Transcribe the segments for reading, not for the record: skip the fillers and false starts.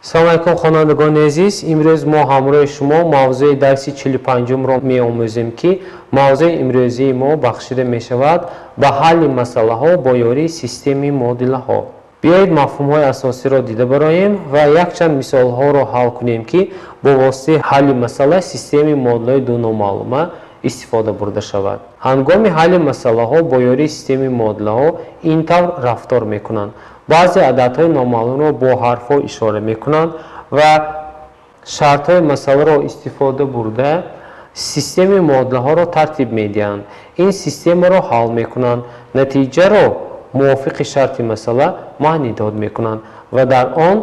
Салом алайкум, хонандагони азиз. Имрӯз мо ҳамроҳи шумо мавзӯи дарси 45-умро меомӯзем, ки мавзӯи имрӯзии мо бахшида мешавад ба ҳалли масъалаҳо бо ёрии системаи муодилаҳо. Биёед, мафҳумҳои асосиро дида бароем ва якчанд мисолҳоро ҳал кунем, ки бо воситаи ҳалли масъала системаи муодилаҳои дуномаълума истифода бурда шавад. Ҳангоми ҳалли масъалаҳо бо ёрии системаи муодилаҳо ин тавр рафтор мекунанд. Баъзе ададҳои номаълумро бо ҳарфҳо ишора мекунанд ва шартҳои масъаларо истифода бурда, системаи муодилаҳоро тартиб медиҳанд. Ин системаро ҳал мекунанд, натиҷаро мувофиқи шарти масъала маънидод мекунанд ва дар он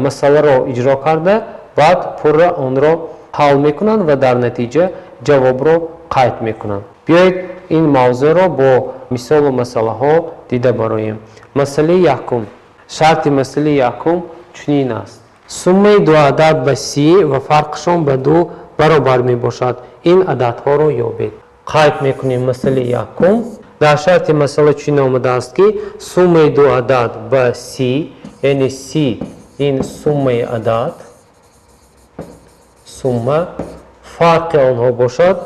масъаларо иҷро карда, баъд пурра онро ҳал мекунанд ва дар натиҷа ҷавобро қайд мекунанд. Биёед, ин мавзӯъро бо мисолу масъалаҳо дида бароем. Масъалаи якум. Шарти масъалаи якум чунин аст: суммаи ду адад ба 30 ва фарқшон ба 2 баробар мебошад. Ин ададҳоро ёбед. Қайд мекунем масъалаи якум. Дар шарти масъала чунин омадааст, ки суммаи ду адад ба 30, яъне 30 ин суммаи адад, сумма, фарқи онҳо бошад,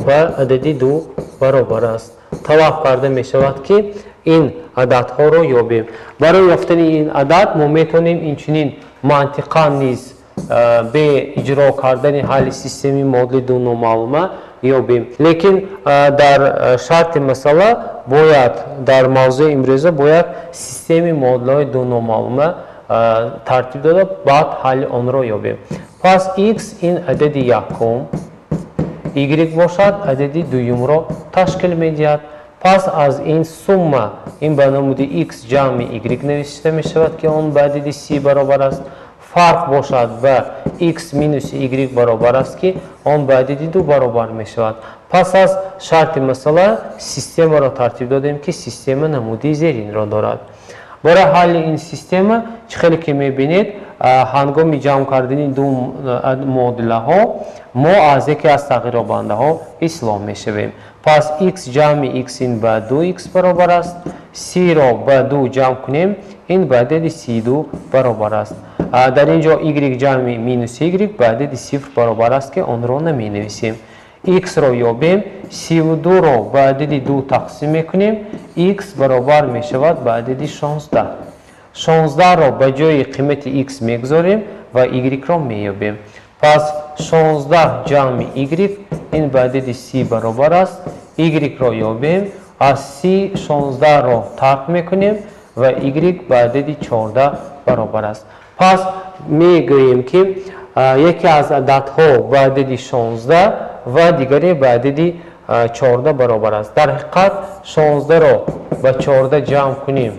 ба адади 2 баробар аст. Талаб карда мешавад, ки ин ададҳоро ёбем. Барои ёфтани ин адад мо метавонем инчунин мантиқан низ, бе иҷро кардани ҳалли системаи муодилаи ду номаълума ёбем, лекин дар шарти масъала бояд, дар мавзӯи имрӯза бояд системаи муодилаҳои ду номаълума тартиб дода, баъд ҳалли онро ёбем. Пас x ин адади якум, y бошад, адади дуюмро ташкил медиҳад. Пас аз ин сумма ин ба намуди x ҷамъи y навишта мешавад, ки он ба адади 30 баробар аст. Фарқ бошад, ба x минуси y баробар аст, ки он ба адади 2 баробар мешавад. Пас аз шарти масъала системаро тартиб додем, ки система намуди зеринро дорад. Барои ҳалли ин система, чӣ хеле ки мебинед, ҳангоми ҷамъ кардани ду муодилаҳо мо аз яке аз тағйиробандаҳо ислоҳ мешавем. Пас x ҷамъи x ин ба 2x баробар аст. 30-ро ба 2 ҷамъ кунем, ин ба адади 32 баробар аст. Дар ин ҷо y ҷамъи минуси y ба адади 0 баробар аст, ки онро наменависем. X-ро ёбем. 32-ро ба адади 2 тақсим мекунем, x баробар мешавад ба адади 16. 16-ро ба ҷои қимати x мегузорем ва y-ро меёбем. Пас 16 ҷамъи y ин ба адади 30 баробар аст. Y-ро ёбем. Аз 30 16-ро тарк мекунем ва y ба адади 14 баробар аст. Пас мегӯем, ки яке аз ададҳо ба адади 16 ва дигаре ба адади 14 баробар аст. Дар ҳақиқат, 16-ро ба 14 ҷамъ кунем,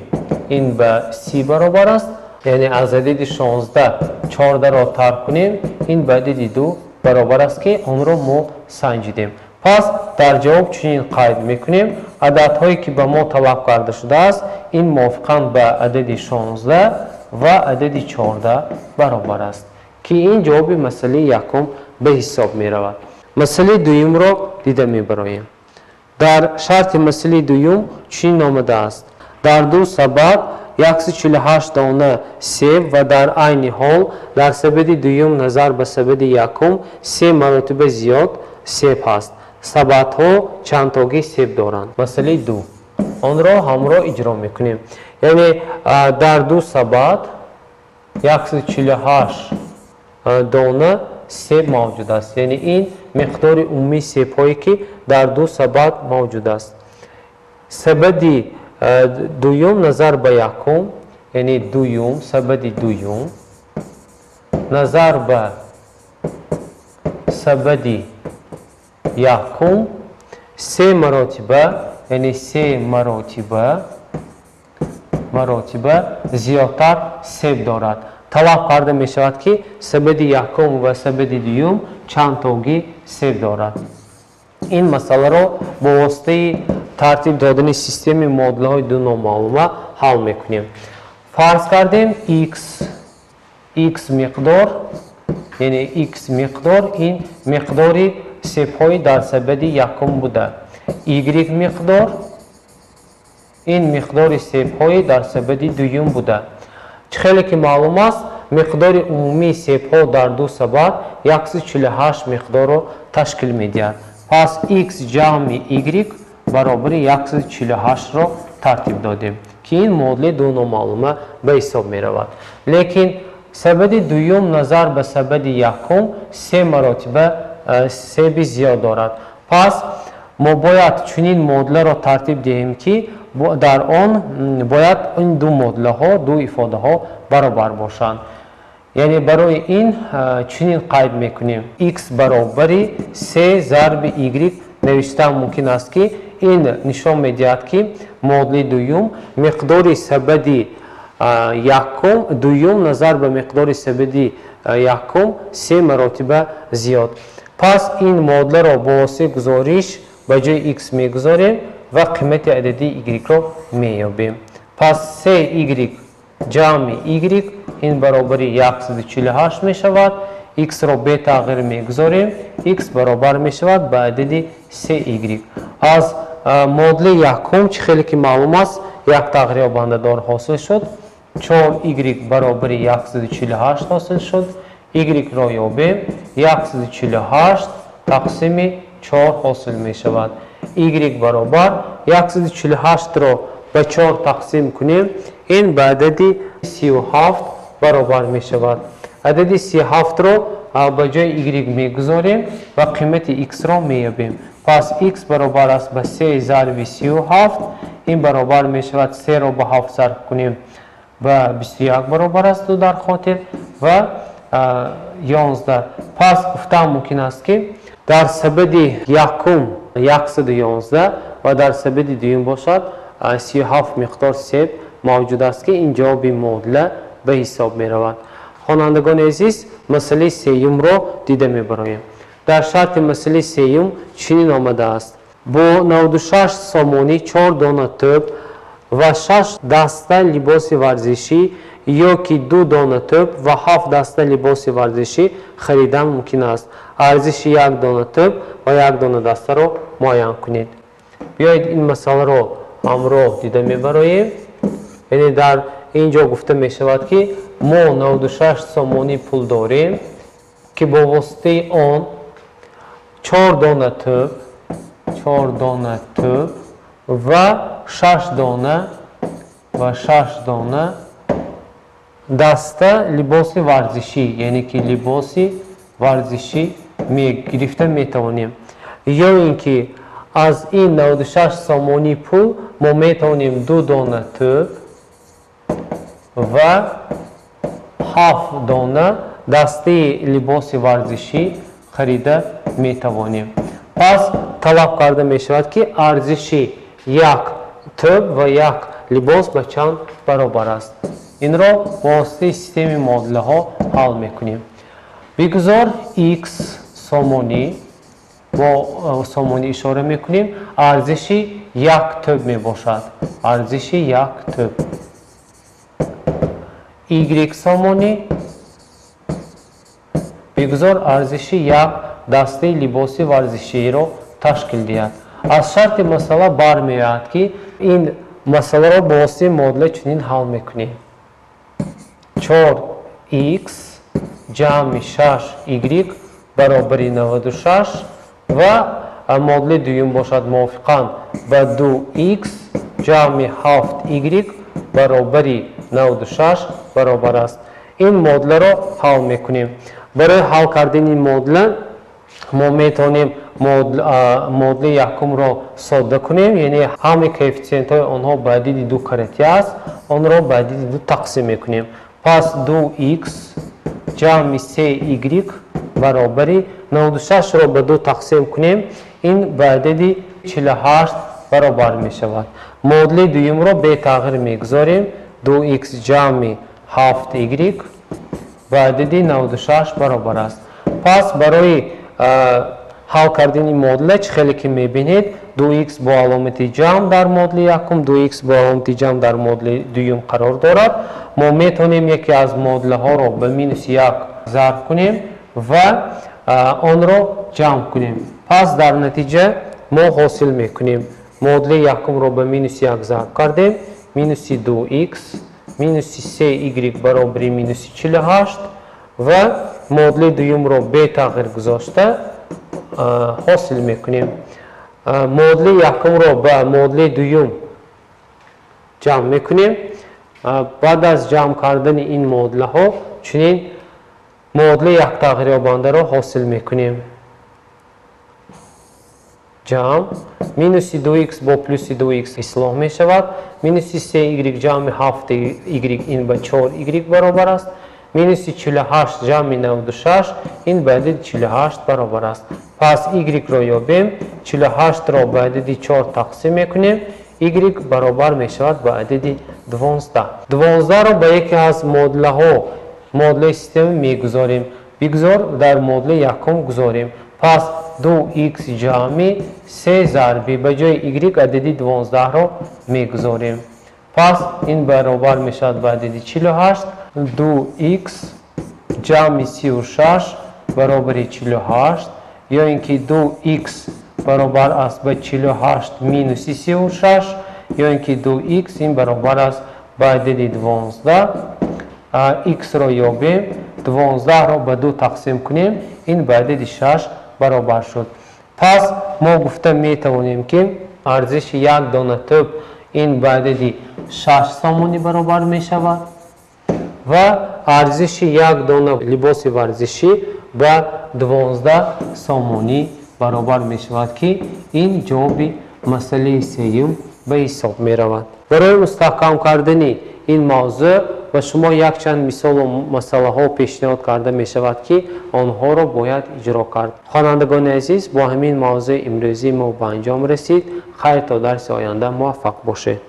ин ба 30 баробар аст, яъне аз адади 16 14-ро тарк кунем, ин ба адади 2 баробар аст, ки онро мо санҷидем. Пас дар ҷавоб чунин қайд мекунем: ададҳое ки ба мо талаб карда шудааст, ин мувофиқан ба адади 16 ва адади 14 баробар аст, ки ин ҷавоби масъалаи якум ба ҳисоб меравад. Масъалаи дуюмро дида мебароем. Дар шарти масъалаи дуюм чунин омадааст: дар ду сабад 148 дона себ ва дар айни ҳол дар сабади дуюм назар ба сабади якум се маротиба зиёд себ ҳаст. Сабадҳо чандтогӣ себ доранд? Масъалаи ду, онро ҳамроҳ иҷро мекунем. Яъне дар ду сабад 148 дона себ мавҷуд аст, яъне ин миқдори умумии себҳое, ки дар ду сабад мавҷуд аст. Сабади дуюм назар ба якум, яъне дуюм, сабади дуюм назар ба сабади якум се маротиба, яъне се маротиба зиёдтар себ дорад. Талаб карда мешавад, ки сабади якум ва сабади дуюм чанд тогӣ себ дорад. Ин масъаларо бо воситаи тартиб додани системаи муодилаҳои ду номаълума ҳал мекунем. Фарз кардем x, x миқдор, яъне x миқдор ин миқдори себҳои дар сабади якум буда, y миқдор ин миқдори себҳои дар сабади дуюм буда. Чӣ хеле ки маълум аст, Миқдори умумии себҳо дар ду сабад 148 миқдорро ташкил медиҳад. Пас x ҷамъи y баробари 148-ро тартиб додем, ки ин муодилаи ду номаълума ба ҳисоб меравад. Лекин сабади дуюм назар ба сабади якум се маротиба себи зиёд дорад. Пас мо бояд чунин муодиларо тартиб диҳем, ки дар он бояд ин ду муодилаҳо, ду ифодаҳо баробар бошанд. Яъне барои ин чунин қайд мекунем: x баробари се зарби y навиштан мумкин аст, ки ин нишон медиҳад, ки муодилаи дуюм миқдори сабади якум дуюм назар ба миқдори сабади якум се маротиба зиёд. Пас ин муодиларо бо воситаи гузориш ба ҷои x мегузорем ва қимати ададии y-ро меёбем. Пас 3y ҷамъи y ин баробари 148 мешавад. X-ро бетағйир мегузорем. X баробар мешавад ба адади 3y. Аз муодилаи якум, чӣ хеле ки маълум аст, як тағйирёбандадор ҳосил шуд. 4y баробари 148 ҳосил шуд. Y-ро ёбем. 148 тақсими 4 ҳосил мешавад. Y баробар 148-ро ба 4 тақсим кунем, ин ба адади 37 баробар мешавад. Адади 37-ро ба ҷои y мегузорем ва қимати x-ро меёбем. Пас x баробар аст ба 3 зарби 37, ин баробар мешавад 3-ро ба 7 зарб кунем, ба 21 баробар аст, ду дар хотир ва 11. Пас гуфтан мумкин аст, ки дар сабади якум 111 ва дар сабади дуюм бошад 37 миқдор себ мавҷуд аст, ки ин ҷавоби муодила ба ҳисоб меравад. Хонандагони азиз, масъалаи сеюмро дида мебароем. Дар шарти масъалаи сеюм чунин омадааст: бо 96 сомонӣ 4 дона тӯб ва 6 даста либоси варзишӣ ё ки 2 дона тӯб ва 7 даста либоси варзишӣ харидан мумкин аст. Арзиши як дона тӯб ва як дона дастаро муайян кунед. Биёед, ин масъаларо ҳамроҳ дида мебароем. Яъне дар ин ҷо гуфта мешавад, ки мо 96 сомонӣ пул дорем, ки бо воситаи он 4 дона тӯб, 4 дона тӯб ва 6 дона ва 6 дона даста либоси варзишӣ, яъне ки либоси варзишӣ гирифта метавонем. Ё ин ки аз ин 96 сомонӣ пул мо метавонем 2 дона тӯб ва 7 дона дастаи либоси варзишӣ харида метавонем. Пас талаб карда мешавад, ки арзиши як тӯб ва як либос ба чанд баробар аст. Инро бо воситаи системаи муодилаҳо ҳал мекунем. Бигузор x сомонӣ, бо сомонӣ ишора мекунем, арзиши як тӯб мебошад. Арзиши як тӯб. Y сомонӣ бигузор арзиши як дастаи либоси варзиширо ташкил диҳад. Аз шарти масъала бармеояд, ки ин масъаларо бо воситаи муодила чунин ҳал мекунем: 4x ҷамъи 6y баробари 96 ва муодилаи дуюм бошад мувофиқан ба 2x ҷамъи 7y баробари 96 баробар аст. Ин муодиларо ҳал мекунем. Барои ҳал кардани ин муодила мо метавонем муодилаи якумро содда кунем, яъне ҳамаи коэффитсиентҳои онҳо ба адади ду каратӣ аст, онро ба адади ду тақсим мекунем. Пас 2x ҷамъи 3y баробари 96-ро ба ду тақсим кунем, ин ба адади 48 баробар мешавад. Муодилаи дуюмро бетағйир мегузорем. 2x ҷамъи 7y ба адади 96 баробар аст. Пас барои ҳал кардани муодила, чӣ хеле ки мебинед, 2x бо аломати ҷамъ дар муодилаи якум, 2x бо аломати ҷамъ дар муодилаи дуюм қарор дорад. Мо метавонем яке аз муодилаҳоро ба минуси як зарб кунем ва онро ҷамъ кунем. Пас дар натиҷа мо ҳосил мекунем: муодилаи якумро ба минуси як зарб кардем, минуси 2x минуси 3y баробари минуси 48 ва муодили дуюмро бетағйир гузошта ҳосил мекунем. Муодили якумро ба муодили дуюм ҷамъ мекунем. Баъд аз ҷамъ кардани ин муодилаҳо чунин муодили яктағйирёбандаро ҳосил мекунем. Ҷамъ минуси 2x бо плюси 2x ислоҳ мешавад. Минуси 3y ҷамъи 7y ин ба 4y баробар аст. Минуси 48 ҷамъи 96 ин ба адади 48 баробар аст. Пас y-ро ёбем, 48-ро ба адади 4 тақсим мекунем, y баробар мешавад ба адади 12. 12-ро ба яке аз муодилаҳо, муодилаи система мегузорем. Бигзор дар муодилаи якум гузорем. Пас 2x ҷамъи 3 зарби ба ҷои y адади 12-ро мегузорем. Пас ин баробар мешавад ба адади 48. 2x ҷамъи 36 баробари 48 ё ин ки 2x баробар аст ба 48 минуси 36 ё ин ки 2x ин баробар аст ба адади 12. X-ро ёбем, 12-ро ба 2 тақсим кунем, ин ба адади 6 баробар шуд. Пас мо гуфта метавонем, ки арзиши як дона тӯб ин ба адади 6 сомонӣ баробар мешавад ва арзиши як дона либоси варзишӣ ба 12 сомонӣ баробар мешавад, ки ин ҷавоби масъалаи сеюм ба ҳисоб меравад. Барои мустаҳкам кардани ин мавзӯъ ба шумо якчанд мисолу масъалаҳо пешниҳод карда мешавад, ки онҳоро бояд иҷро кард. Хонандагони азиз, бо ҳамин мавзӯи имрӯзии мо ба анҷом расид. Хайр, то дарси оянда муваффақ бошед.